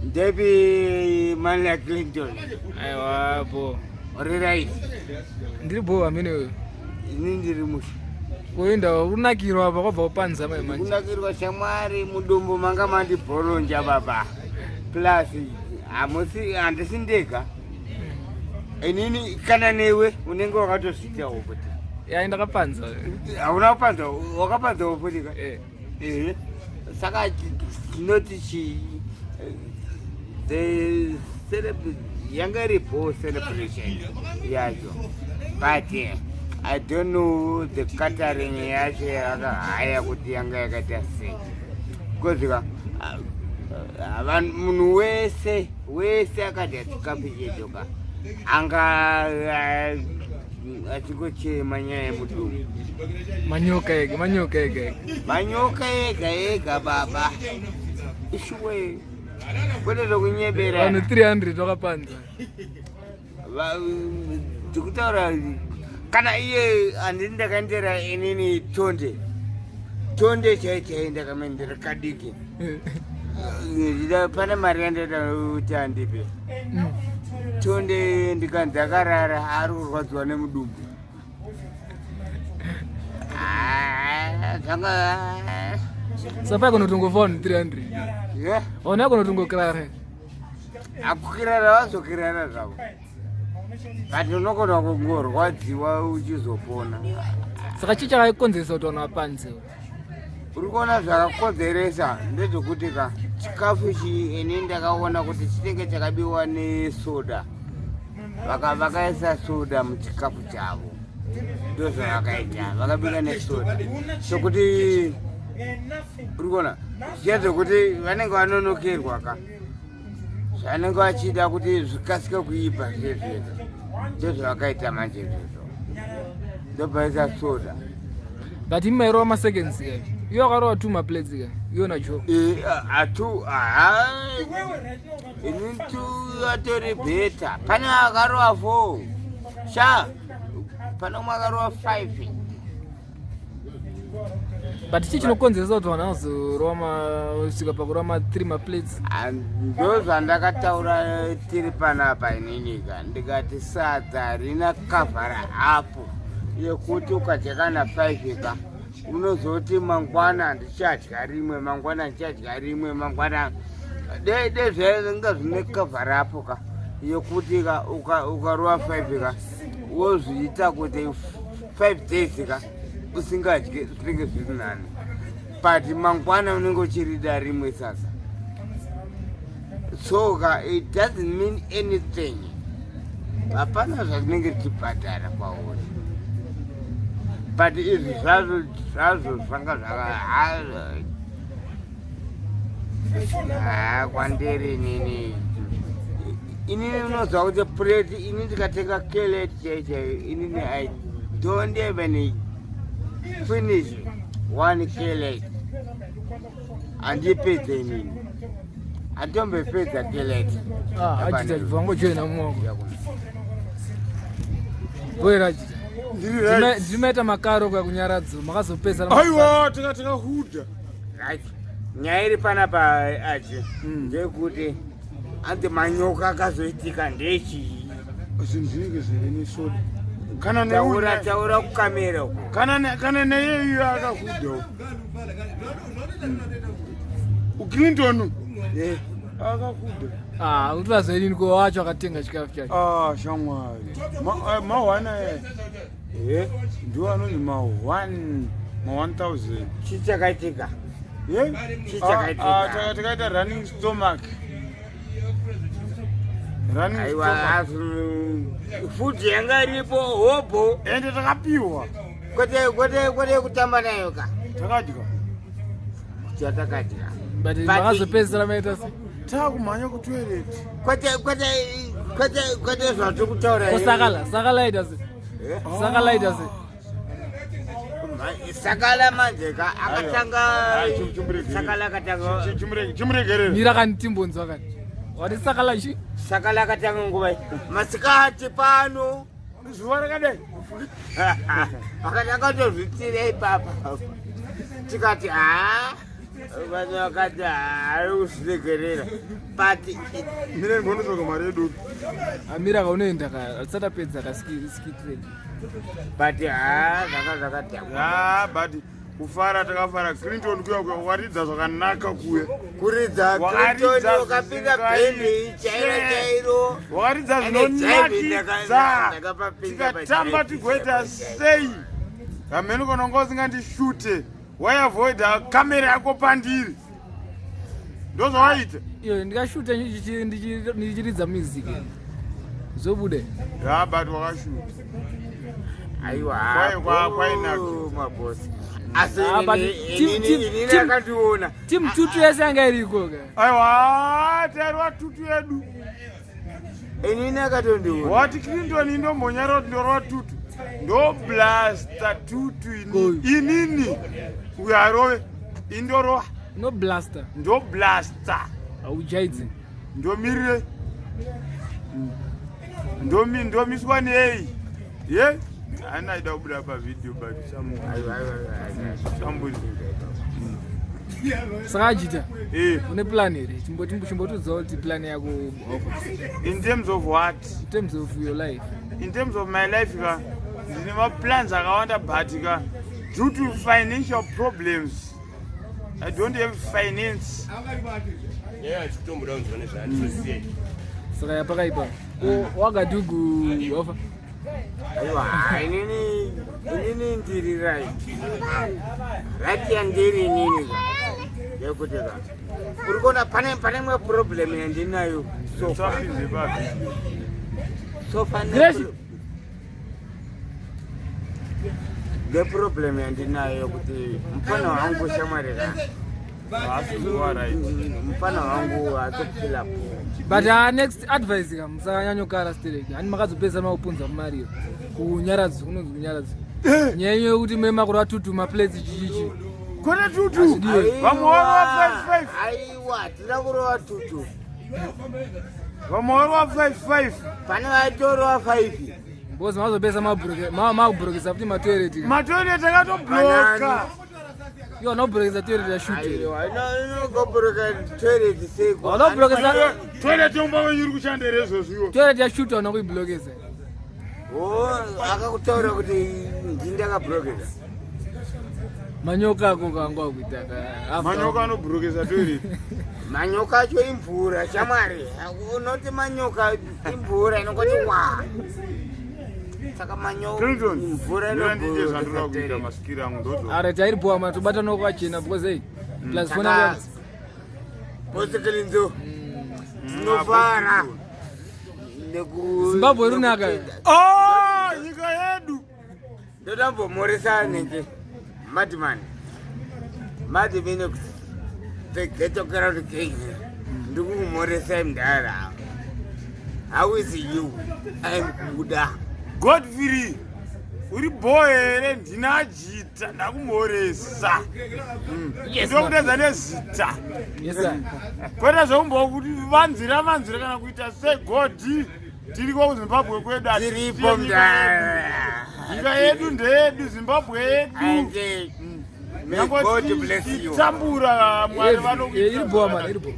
Ndepi Manla Clinton. Aiwa bo. Uri right. Ndiri bo amene wewe. Ini ndiri musha. Kuenda unakirwa apa kwabva kupanza mai manje. Kunakirwa shamwari mudumbu manga mandibhoronja baba. Plus hamusi handisi ndega. Inini kana newe unenge wakatosvikawo futi. Ya ndakapanza. Hauna kupanza wakapanzawo futi ka? Eh. Eh. Saka tinoti chii the yanga iripo celebration yacho but I don't know the catering yacho yakahaya kuti yanga yakaita sei because ka munhu wese wese akadya chikafu checho ka anga achingochema nyaya yemudumbu. Manyoka ega, manyoka ega ega. Manyoka ega ega baba. Ishuwe. Kwete zvokunyebera. Vanhu 300 vakapanza. Ndikutaura kana iye handini ndakaendera inini tonde. Tonde chai chai ndakamuendera kadiki. Pane mari yandaida kuti andipe. Tonde ndikanzi akarara ari kurwadziwa nemudumbu. Ah, zvanga Sapa kunotongofa vanhu 300. Yeah. Ona kunotongokirara. Akukirara vazokirara zvavo. But unogona kungorwadziwa uchizopona. Saka chii chakakonzeresa kuti vanhu vapanze? Uri kuona zvakakonzeresa ndezvekuti ka chikafu ichi ini ndakaona kuti chinenge chakabiwa nesoda. Vakaisa soda muchikafu chavo. Ndozvavakaita, vakabika nesoda. Sokuti uri kuona zviya zvekuti vanenge vanonokerwa ka. Zvanenge vachida kuti zvikasike kuibva zvezvega. Ndozvavakaita manje izvozvo. Ndobvaisa soda. But imi mairova maseconds ka. Iwe wakarova 2 maplates ka. Iwe na Joe. Atu aha. Ini tu atori beta. Pane akarova 4. Sha. Pane umwe akarova 5. But chii chinokonzeresa kuti vanhu vazorova kusvika pakurova ma 3 maplates? Ndo zvandakataura tiri panapa ininika ndikati sadza harina kavhara apo yekuti ukadya kana 5 ka unozoti mangwana handichadya rimwe, mangwana handichadya rimwe, mangwana de zvainga zvine kavhara apo ka yekuti ka ukarova 5 ka wozviita kuti 5 days ka usingadye zvinenge zviri nani, but mangwana unenge uchirida rimwe sasa. So ka it doesn't mean anything, hapana zvatinenge tichibhadhara kwauri, but izvi zvazvo zvazvo zvanga zvaka kwandiri inini inini unoziva kuti plate ini ndikatenga keleti chai chai inini I don't even finish one keleti, handipedze inini, handombepedza keleti. Ah, achita vangojoina mumaoko. Bwera achita. Ndimaita makaro kwa kunyaradzo makazopedza. Aiwa takahuda. Right. Nyaya iri panapa achi ndeyekuti anzi manyoka akazoitika ndechii? Zvinhu zvinenge zviri nesoda. Kana taura taura kukamera uko. Kana neye iyo akahuda. Clinton. Eh. Akahuda. Ah, utivazoidini ko wacho akatenga chikafu chacho. Ah, shamwari. Mawana eh. Ndiwo anonzi ma 1 ma 1000. Chii chakaitika? Eh? Chii chakaitika? Takaita running stomach. Running Aiwa, stomach. Food yanga iripo hobho. Ende takapiwa. Kwete kwete kwete kutamba nayo ka. Takadya. Chatakadya. But makazopedzisira maita sei? Takumhanya kutoilet. Kwete kwete kwete kwete zvatiri kutaura. Ko sakala, sakala ita sei? Sakala ita sei? Sakala manje ka akatanga sakala akatanga Chimuregerera. Mira kani timbonzwa kani. Wati sakala chi? Sakala akatanga nguva masikati pano Zuva rakadai. Akati akatozvitira ipapa tikati haa. Vanhu vakati haari kuzviregerera, but Mire, ndimbonotsvaga mari yedu. Amira kaunoenda ka, hatisati apedza ka skit redu. But haa, zvanga zvakadhakwa. Ya, but kufara takafara. Clinton kuya kuya waridza zvakanaka kuya. Kuridza. Wakaridza. Clinton wakapinda bhendi chairo chairo. Wakaridza Ane jive. zvinonakidza. Ndakapapinda Tikatamba pajive. tigoita sei hameno kana unga usingandishute, waiavoida kamera yako pandiri, ndozvawaita. Iyo ndikashuta ndichiridza music, zobude. Ya, but wakashuta. Aiwa. Kwainaka. Mabhosi, asi Ah, but inini akandiona. Timu tutu yese yanga iriko ka. Aiwa, tairwa tutu yedu. Inini akatondiona. Wati Clinton indombonyara kuti ndorwa tutu, ndoblasta tutu ini. Koyu. Inini uyo arove, indorwa. No blaster. Ndoblasta. Haujaidzi. Ndomirire, ndomiswa nei ye haina ida kubuda pavhidhiyo, but Aiwa, aiwa, aiwa. samburi. Saka ajita, Eh. une plan here? Chimbotudzawo kuti plan yako. In terms of what? In terms of your life. In terms of my life ka, ndine maplans akawanda, but ka, due to financial problems, I don't have finance. Nyaya yachikutomboda kunzwa nezvaandisiye. Saka yapakaipa wagadugu wafa. Aiwa, inini ndiri right yandiri inini ka, yekuti ka, uri kuona pane imwe problem yandinayo so far. Usapinze pavhidhiyo. So far Grace. Neproblem yandinayo yokuti mufana wangu, shamwari ka, Haasi right. Mufana wangu atokufila po. But next advice ka, musanyanyokara stereki hani makazopedzisa makupunza mumariyo kunyaradzo, kunonzi kunyaradzo, nyaya yekuti me makuru atutu maplates chichichi. Kwete tutu. Hazvidiwe. Vamwe varova 55. Aiwa, hatina kurova tutu. Vamwe varova 55. Pane vaitorova 5. Because mazopedzisa makubrokesa futi matoireti. Matoilet akatobloka. Iwo anobhurokesa toilet yashuti. Aiwa, inogobhuroka toilet seiko? Vanobhurokesa. Toilet yomba wenyu iri kushanda here izvozviwo? Toilet yashuti hauna kuiblokesa. O, akakutaura kuti ndindakabhurokesa? Manyoka ako kangu akuita. Manyoka anobhurokesa toilet? Manyoka acho imvura, shamwari. Unoti manyoka imvura inongoti wa, saka manyoka Clinton, mvura. Mira, ndiite zvandoda kuita. Inobhurokesa. Masikiri angu ndodzo. Ara tairipowa mana tobata noko kwachena because ei plus Saka, fona. Bosi Clinton, tinofara. Zimbabwe runaka. Oh, nyika yedu. Ndodambomhoresa nenge madman madman, the ghetto crowd king. Ndikukumhoresai mudhara. How is you? I'm kuda. Godfrey, uri bho here? Ndinajita, ndakumhoresa. Ndokutedza nezita. Yes sir. Kwete zvekumbo kuti vanzira vanzira kana kuita segodhi. Tiriko kuZimbabwe kwedu, hatisiye Tiripo. nyika yedu. Mudhara. Nyika yedu ndeyedu, Zimbabwe yedu. And may God bless you. Tambura, Mwari. Iri bhowa mana, iri bhowa.